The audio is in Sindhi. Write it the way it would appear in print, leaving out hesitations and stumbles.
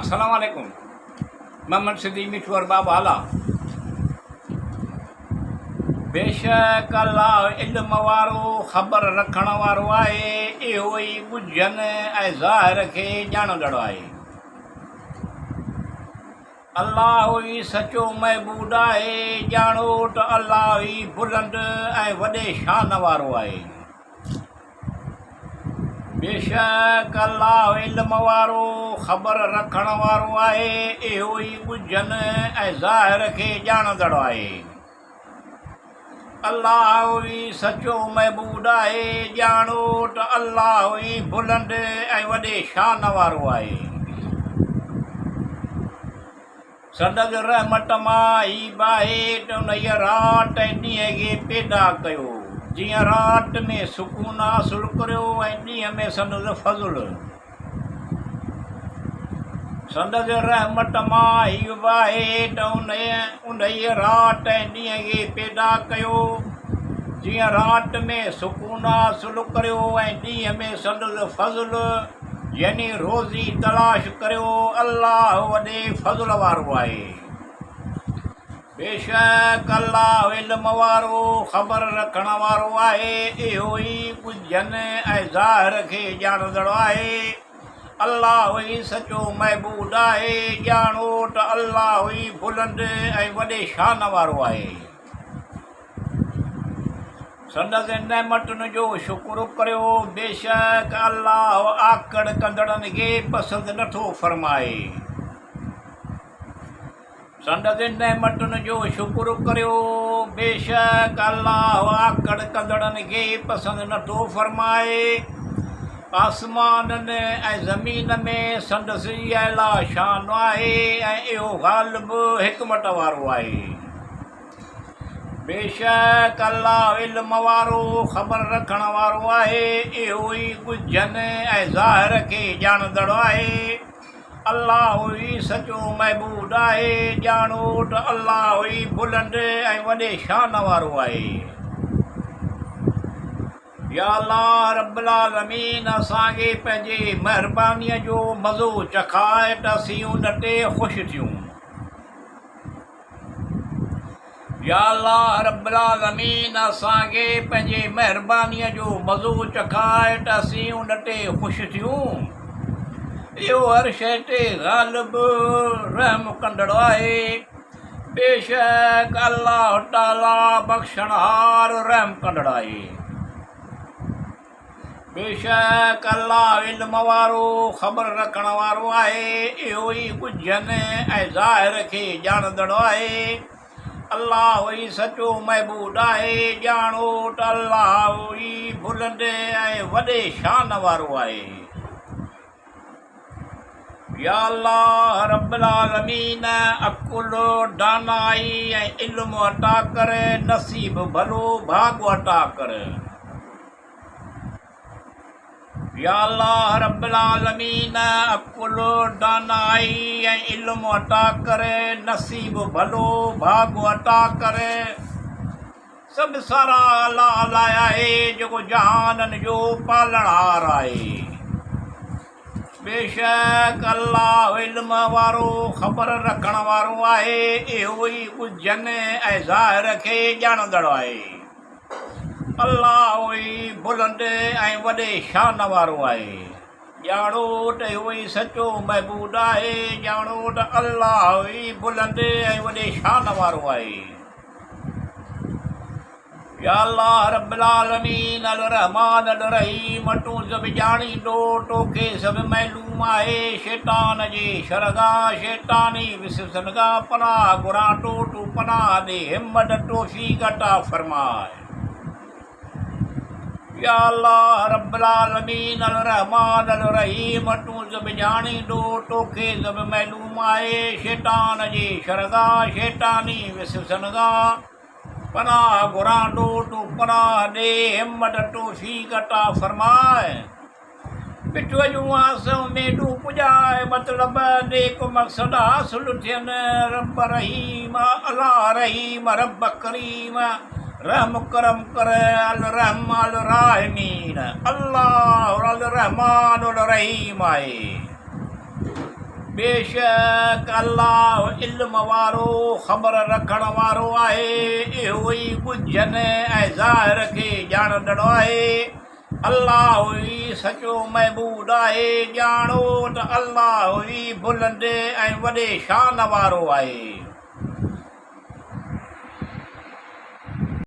السلام عليڪم محمد صديق مٺو ارباب هالا بيشڪ الله علم وارو خبر رکڻ وارو آهي اهو ئي ڳجهن ۽ ظاهر کي ڄاڻندڙ آهي الله ئي سچو معبود آهي ڄاڻو ته الله ئي بلند ۽ وڏي شان وارو آهي بيشڪ الله علم وارو، خبر رکڻ وارو آهي، اهو ئي ڳجهن ۽ ظاهر کي ڄاڻندڙ آهي. الله ئي سچو معبود آهي، ڄاڻو ته الله ئي بلند ۽ وڏي شان وارو آهي. سندس رحمت مان هي به آهي ته انهيء رات ۽ ڏينهن کي پيدا ڪيو، جيئن رات ۾ سڪون حاصل ڪريو ۽ ڏينهن ۾ سندس فضل. سندس رحمت مان هي به آهي ته انهيء رات ۽ ڏينهن کي پيدا ڪيو، جيئن رات ۾ سڪون حاصل ڪريو ۽ ڏينهن ۾ سندس فضل. يعني روزي تلاش ڪريو، الله وڏي فضل وارو آهي. بيشڪ الله علم وارو، خبر رکڻ وارو آهي، اهو ئي ڳجهن ۽ ظاهر کي ڄاڻندڙ آهي. الله ئي سچو معبود آهي، ڄاڻو ته الله ئي بلند ۽ وڏي شان وارو آهي. سندس نعمتن جو شڪر ڪريو، بيشڪ الله آڪڙ ڪندڙن کي پسند نه ٿو فرمائي. سندس نعمتن جو شڪر ڪريو، بيشڪ الله آڪڙ ڪندڙن کي پسند نه ٿو فرمائي. آسمانن ۽ زمين ۾ سندس ئي اعليٰ شان آهي ۽ اهو غالب حڪمت وارو آهي. بيشڪ الله علم وارو، خبر رکڻ وارو آهي، اهو ئي ڳجهن ۽ ظاهر کي ڄاڻندڙ آهي. الله ئي سچو معبود آهي، ڄاڻو ته الله ئي بلند ۽ وڏي شان وارو آهي. يا الله رب العالمين اسان کي پنهنجي مهربانيء جو مزو چکاء ته اسين ان تي خوش ٿيون. يا الله رب العالمين اسان کي پنهنجي مهربانيء جو مزو چکاء ته اسين ان تي خوش ٿيون. اهو هر شيء تي غالب، رحم ڪندڙ آهي. بيشڪ الله تعاليٰ بخشڻهار، رحم ڪندڙ آهي. بيشڪ الله علم وارو، خبر رکڻ وارو آهي، اهو ئي ڳجهن ۽ ظاهر کي ڄاڻندڙ آهي. الله ئي سچو معبود آهي، ڄاڻو ته الله ئي بلند ۽ وڏي شان وارو آهي. يا الله رب العالمين عقل، دانائي ۽ علم عطا ڪر، نصيب ڀلو ڀاڳ عطا ڪر. يا الله رب العالمين عقل، دانائي ۽ علم عطا ڪر، نصيب ڀلو ڀاڳ عطا ڪر. سڀ ساراهه الله لاء آهي، جيڪو جهانن جو پالڻهار آهي. بيشڪ الله علم وارو، خبر رکڻ وارو آهي، اهو ئي ڳجهن ۽ ظاهر کي ڄاڻندڙ آهي. الله ئي بلند ۽ وڏي شان وارو آهي. ڄاڻو ته اهو ئي سچو معبود آهي، ڄاڻو ته الله ئي بلند ۽ وڏي شان وارو آهي. يا الله رب العالمين الرحمٰن الرحيم تون سڀ ڄاڻيندو توکي سڀ معلوم آهي شيطان جي شر کان شيطاني وسوسن کان پناهه گهران ٿو تون پناهه ڏي همت توفيق عطا فرماء يا الله رب العالمين الرحمٰن الرحيم تون سڀ ڄاڻيندو توکي سڀ معلوم آهي شيطان جي شر کان شيطاني وسوسن کان پناهه گهران ٿو تون پناهه ڏي همت توفيق عطا فرماء مٺوء جون آسون اميدون پڄاء مطلب نيڪ مقصد حاصل ٿين رب رحيم الله رحيم رب ڪريم رحم ڪرم ڪر الرحم الراحمين الله الرحمان الرحيم آهي. بيشڪ الله علم وارو خبر رکڻ وارو آهي، اهو ئي ڳجهن ۽ ظاهر کي ڄاڻندڙ آهي. الله ئي سچو معبود آهي، ڄاڻو ته الله ئي بلند ۽ وڏي شان وارو آهي.